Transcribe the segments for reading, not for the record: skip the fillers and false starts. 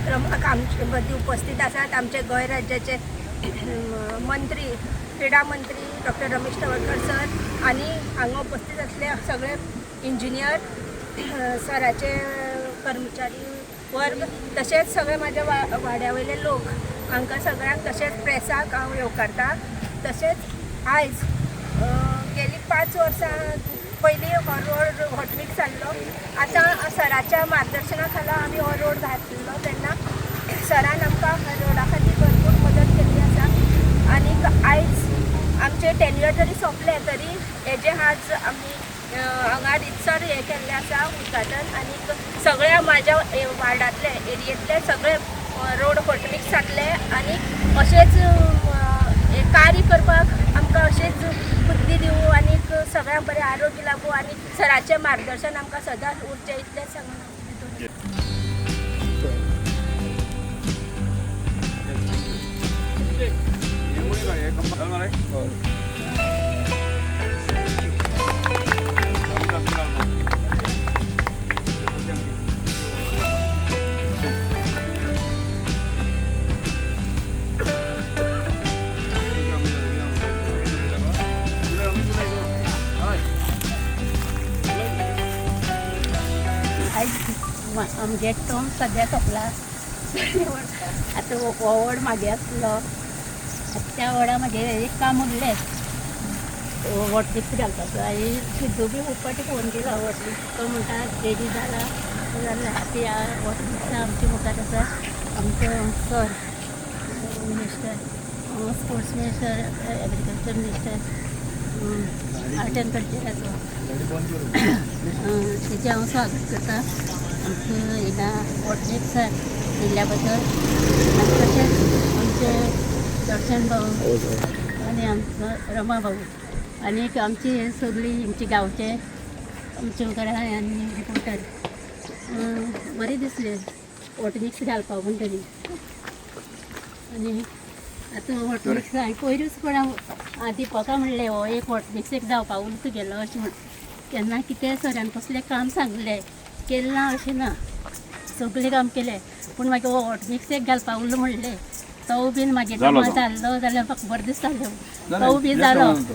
कार्यक्रमाक आमचे मदीं उपस्थित आसात आमचे गोंय राज्याचे मंत्री, क्रिडा मंत्री डॉक्टर रमेश तवडकर सर आनी हांगा उपस्थित आसले सगळे इंजिनियर, सराचे कर्मचारी वर्ग, तशेंच सगळे म्हाज्या वाड्या वयले लोक, हांकां सगळ्यांक तशेंच प्रेसाक हांव येवकारता. तशेंच आयज गेली 5 वर्सां पयलीं हो रोड हॉटमिक्स जाल्लो. आतां सराच्या मार्गदर्शना खाला आमी हो रोड घातलो तेन्ना सरान आमकां रोडा खातीर भरपूर मदत केल्ली आसा. आनीक आयज आमचें टेन्युअर जरी सोंपलें तरी हेजें आज आमी हांगा रितसर हें केल्लें आसा उद्घाटन. आनीक सगळ्या म्हाज्या वार्डांतले, एरियेंतले सगळे रोड हॉटमिक्स जातले आनी अशेंच हें कार्य करपाक आमकां अशेंच बुद्दी दिवूं आनीक सगळ्यांक बरें आरोग्य लाभूं आनी सराचें मार्गदर्शन आमकां सदांच उरचें, इतलेंच सांगून हांव. आयज आमगे टर्म सद्या सोंपला. आतां हो वॉर्ड मागे आसलो, आतां त्या वॉर्डा मागे एक काम उरलें, वॉटमिक्स घालपाचो. हांवें सिद्धू बी खूब फावटी फोन केलो वॉटमिक्स, तो म्हणटा रेडी जाला जालें. आतां ह्या वॉटमिक्सा आमच्या मुखार आसा आमचो sir minister, sports minister, agriculture minister, art and कल्चराचो, तेजें हांव स्वागत करता आमकां हिंगा वॉटमिक्स दिल्ल्या बद्दल. आनी तशेंच आमचे दर्शन भाऊ आनी आमचो रमा भाऊ आनीक आमची हे सगळी आमचे गांवचे आमचे मुखार आनी रिपोर्टर, बरें दिसलें वॉटमिक्स घालपा म्हणटरी. आनी आतां वॉटमिक्स हांवें पयरूच पण हांव दिपका म्हणलें, हो एक वॉटमिक्स एक जावपा उरता तुगेलो अशें म्हण. केन्ना कितें सरान कसलें काम सांगलें केलें ना अशें ना, सगळें काम केलें, पूण मागीर हो हॉटमिक्स एक घालपा उरलो म्हणलें, तो बीन मागीर जाल्लो जाल्यार म्हाका बरें दिसतालें. तो बी जालो अशें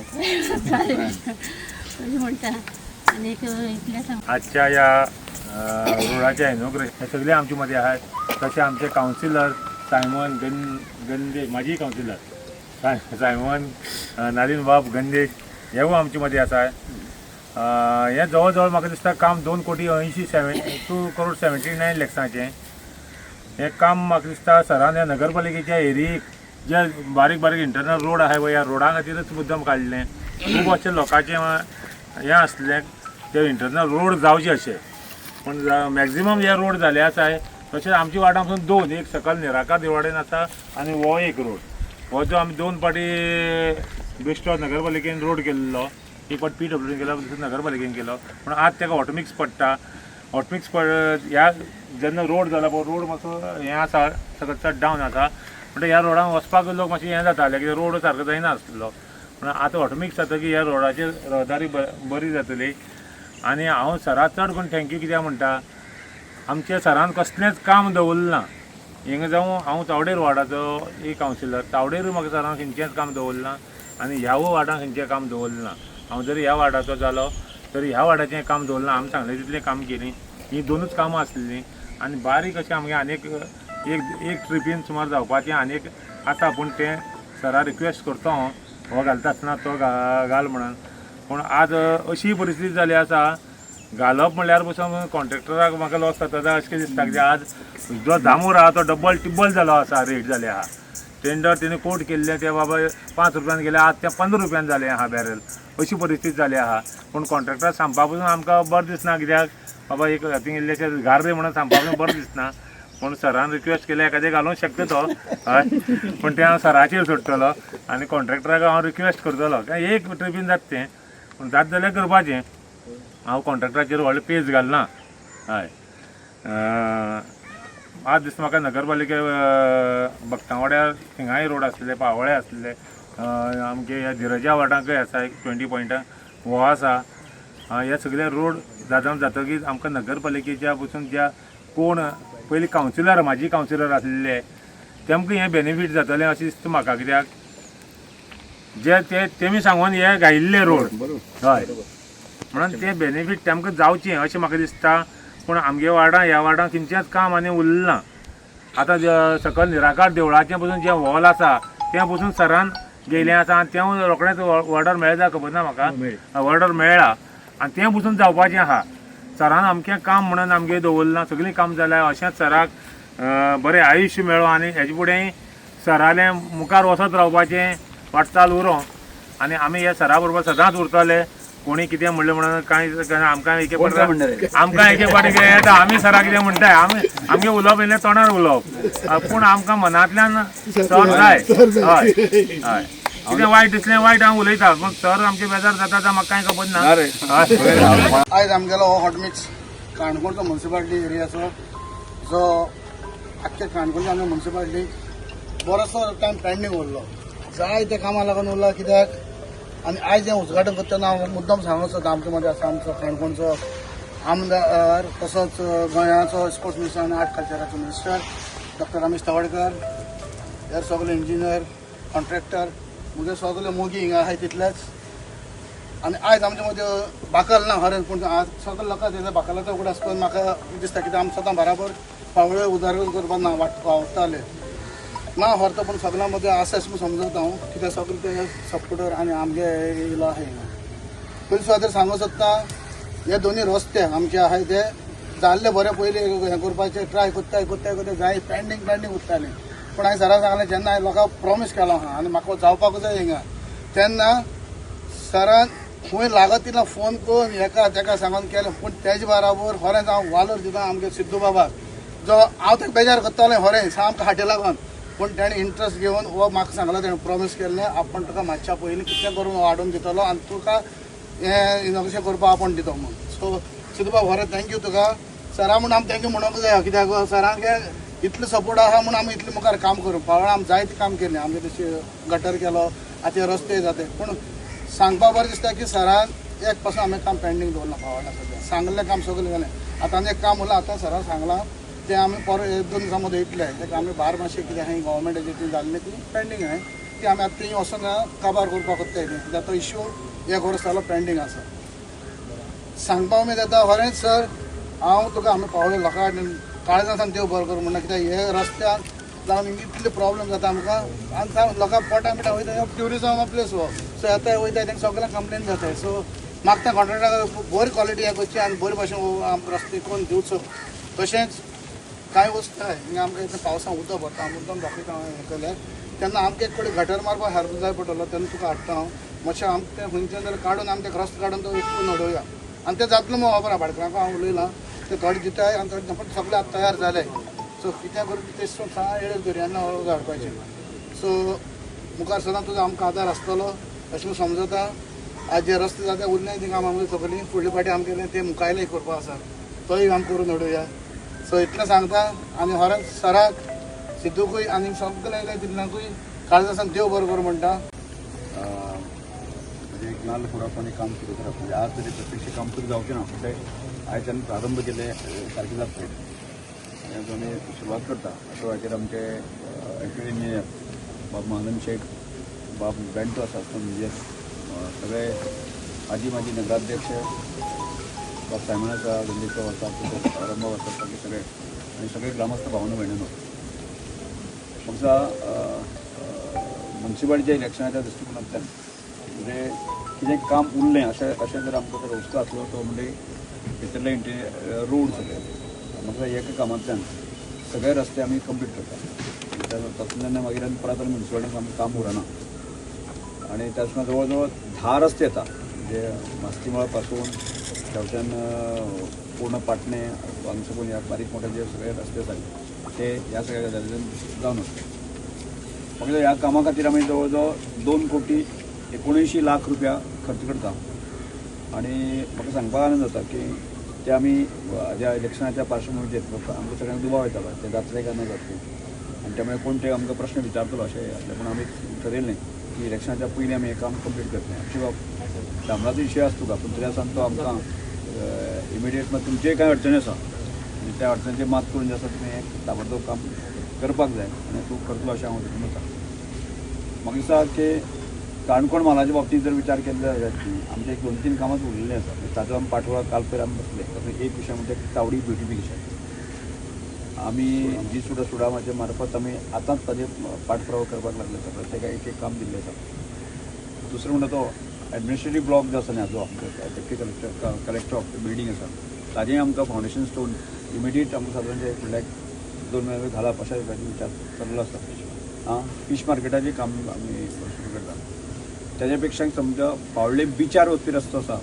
म्हणटा. आनीक इतलें सांग. आजच्या ह्या रोडाच्या इनॉग्रेशन हे सगळे आमचे मध्ये आहात. तशें आमचे कावन्सिलर सायमन गंदेश, माजी कावन्सिलर सायमन नालीन बाब गंदेश हेवूय आमचे मदीं आसा. हें जवळ जवळ म्हाका दिसता काम 2 कोटी 80 सेवन 2 करोड 79 लॅक्सांचें हें काम. म्हाका दिसता सरान ह्या नगरपालिकेच्या एरियेक जे बारीक बारीक इंटरनल रोड आहाय पळय, ह्या रोडा खातीरच मुद्दम काडलें. खूब अशें लोकांचें हें आसलें ते इंटरनल रोड जावचे अशें, पूण मॅक्झिमम हे रोड जाले आसाय. तशेंच आमच्या वार्डां पासून दोन, एक सकयल निराकार देववाडेन आसा आनी हो एक रोड, हो जो आमी 2 फावटी बेश्टो नगरपालिकेन रोड केल्लो, एक फावट पीडब्ल्यूडीन केलो, दुसरो नगरपालिकेन केलो, पूण आज ताका ऑटोमिक्स पडटा. ऑटोमिक्स पड ह्या जेन्ना रोड जाला पळय, रोड मातसो हें आसा, सगळो चड डावन आसा, म्हणटा ह्या रोडान वचपाक लोक मातशें हें जातालें कित्याक रोड सारको जायना आसलो. पूण आतां ऑटोमिक्स जातकीर ह्या रोडाचेर रहदारी बरी जातली. आनी हांव सरा चड करून thank you कित्याक म्हणटा, आमच्या सरान कसलेंच काम दवरलें ना. हिंगा जावं हांव चावडेर वार्डाचो एक कावन्सिलर, चावडेरूय म्हाका सरान खंयचेंच काम दवरलें ना आनी ह्या वार्डान खंयचें काम दवरलें ना. हांव जरी ह्या वार्डाचो जालो तरी ह्या वार्डाचें काम दवरलें ना. आमी सांगलें तितलें काम केलीं, हीं दोनूच कामां आसलेलीं आनी बारीक अशें आमगें आनी एक ट्रिपीन सुमार जावपाचें आनी एक आसा, पूण तें सरा रिक्वेस्ट करता हांव, हो घालता आसतना तो घाल म्हणून. पूण आज अशी परिस्थिती जाली आसा, घालप म्हणल्यार पसून कॉन्ट्रॅक्टराक म्हाका लॉस जाता अशें दिसता, कित्याक आज जो दामोर आहा तो डबल टिब्बल जालो आसा रेट जाले आहा. टेंडर तेणी कोट केल्लें तें बाबा 5 रुपयान गेलें, आज तें 15 रुपयान जालें आहा बॅरल, अशी परिस्थिती जाली आहा. पूण कॉन्ट्रॅक्टर सांगपा पसून आमकां बरें दिसना, कित्याक बाबा एक थिंग इल्लेशें घार म्हणून सांगपा पसून बरें दिसना. पूण सरान रिक्वेस्ट केल्या एखादें घालूंक शकता तो, हय, पूण तें हांव सराचेर सोडटलो आनी कॉन्ट्रॅक्टराक हांव रिक्वेस्ट करतलो, काय एक ट्रिपीन जाता तें, पूण जाता जाल्यार करपाचें. हांव कॉन्ट्रॅक्टराचेर व्हडलें पेज घालना. हय, आज दिसता म्हाका नगरपालिके भक्तांवाड्यार थिंगाय रोड आसले, पावळे आसले, आमगे ह्या धिरजा वार्डांकय आसा एक 20 पॉयंटां हो आसा. हे सगळे रोड जाता जातकीर आमकां नगरपालिकेच्या पसून ज्या कोण पयलीं कावन्सिलर म्हाजी कावन्सिलर आसलेले तेमकां हें बेनिफीट जातलें अशें दिसता म्हाका, कित्याक जे ते तेमी सांगून हे घायिल्ले रोड, हय, म्हणून ते बेनिफीट तेमकां जावचें अशें म्हाका दिसता. पूण आमगे वार्डां ह्या वार्डां खंयचेंच काम आनी उरलें ना. आतां सकयल निराकार देवळाचें पसून जें हॉल आसा तें पसून सरान गेलें आसा आनी तें रोखडेंच ऑर्डर मेळ्ळा, खबर ना म्हाका, ऑर्डर मेळ्ळा आनी तें पसून जावपाचें आहा. सरान अमकें काम म्हणून आमगें दवरलां, सगळीं काम जाल्यार अशेंच सराक बरें आयुश्य मेळो आनी हेजे फुडें सरालें मुखार वचत रावपाचें वाटचाल उरो आनी आमी ह्या सरा बरोबर सदांच उरतले. कोणी कितें म्हणलें म्हणून कांय आमकां एके फावटी आमकां एके फावटी कितें येता, आमी सरा कितें म्हणटाय, आमी आमगें उलोवप इल्लें तोंडार उलोवप, पूण आमकां मनांतल्यान सर जाय. हय हय, कितें वायट दिसलें वायट हांव उलयता, पूण सर आमचे बेजार जाता म्हाका कांय खबर ना. आयज आमगेलो हो हॉटमिक्स काणकोणचो म्युनिसिपालिटी एरियाचो जो आख्खे काणकोणच्या आमच्या म्युनिसिपालिटी बरोसो टायम पेंडींग उरलो, जाय त्या कामां लागून उरला. कित्याक आनी आयज हें उद्घाटन करतना हांव मुद्दम सांगूंक सोदता, आमचे मदें आसा आमचो काणकोणचो आमदार तसोच गोंयाचो स्पोर्ट्स मिनिस्टर आनी आर्ट कल्चराचो मिनिस्टर डॉक्टर रमेश तवडकर, हेर सगळे इंजिनियर कॉन्ट्रॅक्टर म्हजे सगळे मोगी हिंगा आहाय तितलेच. आनी आयज आमचे मदें बाकल ना खरें, पूण आज सगळे लोकांक तेच्या बाकलाचो उगडास करून म्हाका दिसता कित्याक आमी सदां बराबर पावळे उदारगत करपाक ना वावुरताले ना व्हरता, पूण सगळ्यां मदें आसा अशें म्हूण समजता हांव, कित्याक सगळे ते सपोर्टर आनी आमगे येयलो आहा हिंगा. पयलीं सुवातेर सांगूंक सोदता, हे दोनी रस्ते आमचे आहाय ते जाल्ले बरे पयलीं हें करपाचें ट्राय करता करता करता जाय पेंडींग पेंडींग उरतालें. पूण हांवें सराक सांगलें, जेन्ना हांवें लोकांक प्रोमीस केलो आहा आनी म्हाका जावपाक जाय हिंगा, तेन्ना सरान खंय लागत तितलो फोन करून हेका तेका सांगून केलें. पूण तेजे बराबर खरेंच हांव वालोर दिता आमगे सिद्धू बाबाक, जो हांव ताका बेजार करतालें खरें सामकें हाटी लागून, पूण तेणें इंट्रस्ट घेवन हो म्हाका सांगला, तेणें प्रोमीस केल्लें आपूण तुका मातशा पयलीं कितलें करून हाडून दितलो आनी तुका हें इनॉग्रेशन करपाक आपूण दितो म्हूण. सो सिद्धू बाब खरें thank you तुका. सरा म्हूण आमी thank you म्हणूंक जाय, कित्याक सरांक इतलो सपोर्ट आहा म्हूण आमी इतलें मुखार काम करूं पावळा. आमी जायतें काम केलें, आमगे तशें गटर केलो, आतां रस्ते जाते. पूण सांगपा बरें दिसता की सरान एक पासून आमी काम पेंडींग दवरलां पावळा, सद्या सांगलें काम सगळें जालें. आतां आनी एक काम उरलां, आतां सरान सांगलां तें आमी परत एक दोन दिसां मदीं येतले. ताका आमी भायर मातशें कितें आहा गव्हर्मेंटाचें ती जाल्लें ती पेंडींग आहा, ती आमी आतां थंय वचोन काबार करपाक कोत्ताय ती, कित्याक तो इश्यू एक वर्स जालो पेंडींग आसा. सांगपा उमेद येता खरेंच सर, हांव तुका आमी पावले लोकां काळजांतल्यान देव बरो करूं म्हणटा, कित्याक हे रस्त्याक लागून इतले प्रॉब्लम जाता आमकां आनी लोकां पोटा बिटा वयता, ट्युरिजम प्लेस हो, सो येता वयता तांकां सगळ्यांक कंप्लेन जाता. सो मागता कॉन्ट्रॅक्टराक बरी क्वॉलिटी हें करची आनी बरे भाशेन आमकां रस्ते करून दिवचो. तशेंच कांय वस्तू आहाय हिंगा आमकां इतलें पावसान उदक भरता, हांव मुद्दम दाखयता हांव हें केल्यार, तेन्ना आमकां एक कडेन गटर मारपाक हेल्प जाय पडटलो, तेन्ना तुका हाडटा हांव मातशें आमकां तें खंयच्यान जाल्यार काडून आमकां तें रस्तो काडून तो विकून उडोवया आनी तें जातलें म्हूण खबर आहा. भाटकारांक हांव उलयलां, ते थोडे दिताय आनी थोडे पण सगळें आतां तयार जालें. सो कितें करून तें सांग येळेर दर्यान हाडपाचें. सो मुखार सदां तुजो आमकां आदार आसतलो अशें म्हूण समजता. आज जे रस्ते जाता उरले ती कामां आमगेली सगळीं फुडले फावटी आमगेलें तें मुखायलें करपा आसा, तोय आम करून उडोवया. सो इतलें सांगता आनी खरेंच सराक सिद्धूकूय आनी सगळे तितल्यांकूय काळजासान देव बरो करूं म्हणटा. म्हणजे एक नाल्ल फोडप आनी काम सुरू करप, म्हणजे आज तरी प्रत्यक्ष काम सुरू जावचें ना, पूण तें आयच्यान प्रारंभ केले सारकें जातलें आनी आमी सुरवात करता. अशा वेळाचेर आमचे एक्चुअली इंजिनियर बाब महानंद शेख, बाब बेंटो आसा, म्हणजे सगळे आजी माजी नगराध्यक्ष बाब सायमन आसा, गंदेचो आसा, रंबा आसा, बाकी सगळे आनी सगळे ग्रामस्थ भावना भयणीनो, म्हाका म्युनिसिपालिटीच्या इलेक्शनाच्या दृश्टिकोनांतल्यान म्हणजे कितें काम उरलें अशें अशें जर आमकां जर हुस्को आसलो तो म्हणजे भितरले इंटिरियर रोड सगळे, म्हाका एका कामांतल्यान सगळे रस्ते आमी कंप्लीट करता. तातूंतल्यान मागीर आमी परत आनी म्युनिसिपालिटीक आमकां काम उरना आनी त्याच जवळ जवळ 10 रस्ते येता, म्हणजे मास्तीमळ पासून थंयच्यान पूर्ण पाटणे हांगसर ह्या बारीक मोठे जे सगळे रस्ते आसात ते ह्या सगळ्या गजालींतल्यान जावन वता. मागीर ह्या कामा खातीर आमी जवळ जवळ 2,79,00,000 रुपया खर्च करता आनी म्हाका सांगपाक आनंद जाता की ते आमी ज्या इलेक्शनाच्या पार्श्वभुमीचेर आमकां सगळ्यांक दुबाव येतालो ते जातले काय ना जातले आनी त्यामुळे कोण ते आमकां प्रश्न विचारतलो अशें आसलें, पूण आमी ठरयलें की इलेक्शनाच्या पयलीं आमी हें काम कंप्लीट करतलें. आमचे बाब शामलाचो विशय आसता तुका, पूण तरी आसतना तो आमकां इमिडिएट मात तुमचेय कांय अडचणी आसा म्हणजे त्या अडचणीचेर मात करून जें आसा तुमी हें ताबडतोब काम करपाक जाय आनी तूं करतलो अशें हांव तुका म्हणटा. म्हाका दिसता की काणकोण म्हालाच्या बाबतींत जर विचार केलो जाल्यार आमचे एक 2-3 कामांच उरिल्लें आसा. ताचो आमी पाठपुरावा काल पयर आमी बसले. तातूंत एक विशय म्हणजे तावडी ब्युटिफिकेशन आमी जी सुद्दां सुडामाचे मार्फत आमी आतांच ताजे पाठपुरावा करपाक लागले आसा. प्रत्येकाक एक एक काम दिल्लें आसा. दुसरें म्हणटा तो एडमिनिस्ट्रेटीव ब्लॉक जो आसा न्ही हाजो आमचो डेप्युटी कलेक्टर ऑफ बिल्डींग आसा ताजें आमकां फावंडेशन स्टोन इमिडिएट आमकां सादारण फुडल्या 2 म्हयने घालप अशा विचार चल्लो आसा. आं, फीश मार्केटाचें काम आमी सुरू करता. ताज्या पेक्षा समजा पावळे बिचार वचपी रस्तो आसा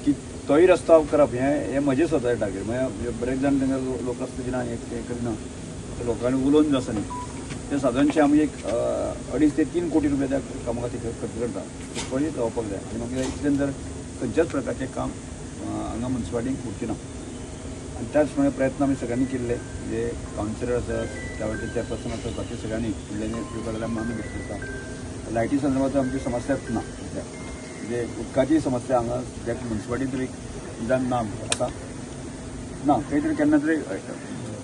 की तोय रस्तो करप हें म्हजें स्वताचें टार्गेट. म्हणजे बरेच जाण तांकां लोक आसता की ना हें करिना, लोकांनी उलोवन जो आसा न्ही तें सादारणशें आमी एक 2.5 ते 3 कोटी रुपया त्या कामा खातीर खर्च करता. ते जावपाक जाय आनी मागीर इतल्यान जर खंयच्याच प्रकारचें काम हांगा मुन्सिपालिटीक उरचें ना. आनी त्याच प्रमाणे प्रयत्न आमी सगळ्यांनी केल्ले, म्हणजे कावन्सिलर आसात, त्या वेळार चेअरपर्सन आसात, बाकी सगळ्यांनी फुडल्यांनी जाल्यार मानून घेतली आसा. लायटी संदर्भात आमची समस्याच ना सद्या, म्हणजे उदकाची समस्या हांगा सद्याक मुन्सिपालिटीन तरी निदान ना आतां ना, खंय तरी केन्ना तरी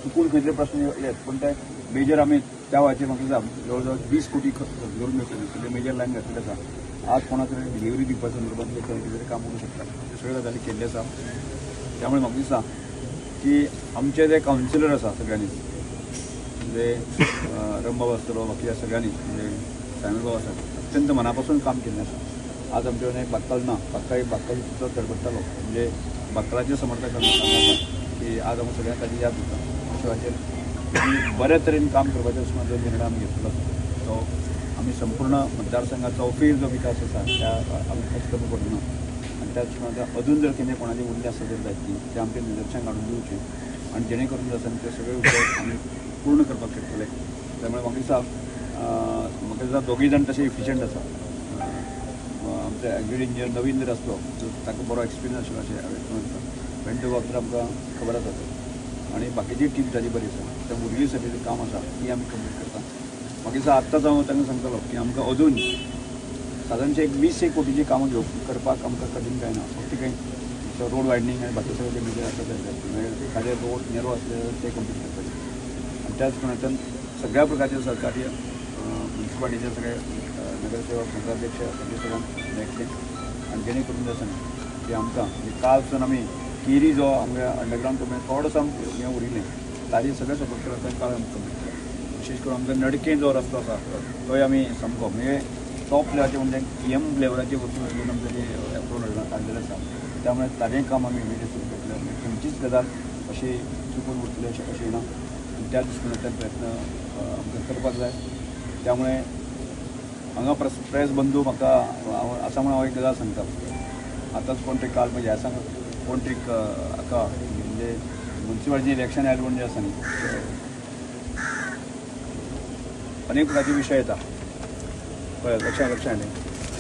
चुकून खंय तरी प्रश्न येत, पूण ते मेजर आमी त्या वेळाचेर म्हाका दिसता जवळ जवळ 20 कोटी खर्च करून घेतले, सगळे मेजर लायन घातलेले आसा. आज कोणा तरी डिलिव्हरी दिवपा संदर्भात खंय कितें तरी काम करूं शकता, त्यो सगळ्यो गजाली केल्ल्यो आसा. त्यामुळे म्हाका दिसता की आमचे जे कावन्सिलर आसा सगळ्यांनी, म्हणजे रंबाब आसतलो, बाकी सगळ्यांनी, म्हणजे सायमन बाब आसा, अत्यंत मना पासून काम केल्लें आसा. आज आमचे कडेन बाक्कल ना, बाक्कल तितलो तडफडटालो, म्हणजे बाक्कलाचे समर्थक आसा की आज आमकां सगळ्यांक ताची याद उरता. अशे हाचेर बऱ्या तरेन काम करपाचो जो निर्णय आमी घेतलो तो आमी संपूर्ण मतदारसंघाचो चौफेर जो विकास आसा त्या आमी खंयच कमी पडूं ना. आनी त्याच प्रमाणे अजून जर कितें कोणाचें उरलें आसत जर जायत ती तें आमच्या निदर्शनाक हाडून दिवचें आनी जेणे करून जाता ते सगळे उपाय आमी पूर्ण करपाक शकतले. त्यामुळे म्हाका दिसता दोगूय जाण तशे इफिशंट आसा. आमचे एक्झिक्युटीव इंजिनियर नवीन जर आसलो तर ताका बरो एक्सपिरियन्स आशिल्लो अशें हांवें म्हणटा. वेंटू बाब तर आमकां खबर आसा आनी बाकीची टीम ताजी बरी आसा. त्या उरली सगळें काम आसा ती आमी कंप्लीट करता. म्हाका दिसता आत्तांच हांव तांकां सांगतलो की आमकां अजून सादारणशें एक 20 कोटीची कामां घेवप करपाक आमकां कठीण कांय ना. फक्त कांय रोड वायडनींग आनी बाकी सगळें मेजर आसा ते म्हणजे एखादे रोड नेरो आसले जाल्यार ते कंप्लीट करपाचे. आनी त्याच प्रमाणांतल्यान सगळ्या प्रकारचे सहकार्य मुन्सिपालिटीचे सगळे नगरसेवक, नगराध्यक्ष सगळे सगळ्यांक मेळटलें आनी जेणे करून जाता की आमकां म्हणजे काल सून आमी केरी जो आमगे अंडरग्रावंड थोडोसो हें उरिल्लें ताजेर सगळें सपोर्ट करता काल आमी कंप्लीट केलें. विशेश करून आमचो नडके जो रस्तो आसा तोय आमी सामको म्हणजे टॉप लेवलाचे म्हणजे एम लेवलाचे वचून अजून आमचें जे एप्रोवल हाडलेलें आसा. त्यामुळे ताजें काम आमी इमिडिएट सुरू करतले. म्हणजे खंयचीच गजाल अशी चुकून उरतली अशें अशें ना. आनी त्या दृश्टीकोनांतल्यान प्रयत्न आमकां करपाक जाय. त्यामुळे हांगा प्रेस बंधू म्हाका हांव आसा म्हणून हांव एक गजाल सांगता. आतांच कोण तरी काल म्हणजे आसा कोण तरी हाका म्हणजे मुन्सिपालिटीचें इलेक्शन आयलें म्हूण जें आसा न्ही अनेक प्रकारचे विशय येता, कळ्ळें लक्षां आयलें.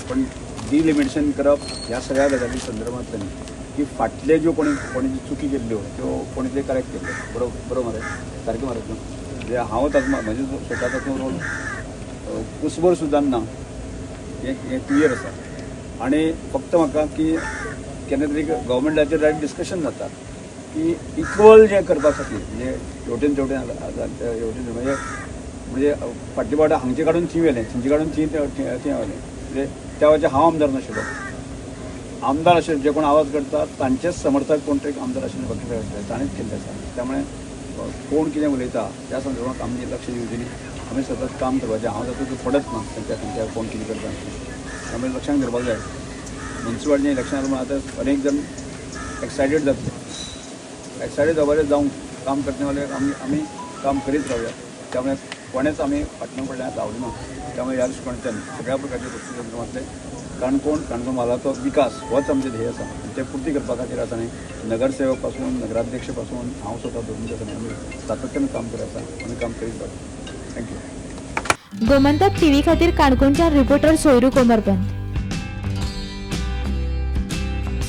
पण डिलिमिटेशन करप ह्या सगळ्या गजाली संदर्भांतल्यान की फाटले ज्यो कोणी कोणी चुकी केल्ल्यो त्यो कोणी ते करेक्ट केल्ल्यो. बरोबर बरोबर मरे, सारकें मरे न्हू. म्हणजे हांव ताचो म्हजे स्वता ताचो रोल कुसभर सुद्दां ना, हें क्लियर आसा. आनी फक्त म्हाका की केन्ना तरी गव्हर्मेंटाचेर डायरेक्ट डिस्कशन जाता की इक्वल जें करपा खातीर म्हणजे हेवटेन तेवटेन हेवटेन म्हणजे म्हणजे फाटले फावट हांगचे काडून थंय व्हेलें, थंयचे काडून थंय थंय व्हेलें. म्हणजे त्या वेळाचेर हांव आमदार नाशिल्लो, आमदार आशिल्ले जे कोण आवाज करतात तांचेच समर्थक कोण तरी आमदार आशिल्ले बाकी सगळे ताणेंच केल्लें आसा. त्यामुळे कोण कितें उलयता त्या संदर्भात आमी लक्ष दिवचें न्ही, आमी सतत काम करपाचें. हांव तातूंत पडत ना खंयच्या खंयच्या कोण कितें करता. त्यामुळे लक्षांत धरपाक जाय मुन्सिपालिटीचें इलेक्शन आयलें म्हणून आतां अनेक जाण एक्सायटेड जातले. एक्सायटेड जावपाचें जावं काम करतले जाल्यार आमी काम करीत रावया. त्यामुळे कोणेच आमी फाटल्यान फुडल्यान धांवले ना. त्यामुळे ह्या दृश्टिकोनांतल्यान सगळ्या प्रकारच्या गोश्टी संदर्भांतले काणकोण काणकोण म्हालाचो विकास होच आमचें ध्येय आसा आनी तें पुर्ती करपा खातीर आसा न्ही नगरसेवक पासून नगराध्यक्ष पासून हांव स्वता धरून आसा न्ही आमी सातत्यान काम करत आसा, आमी काम करीत रावता. Thank you. Gomantak TV खातीर काणकोणच्यान रिपोर्टर सोयरू कोमरपंत.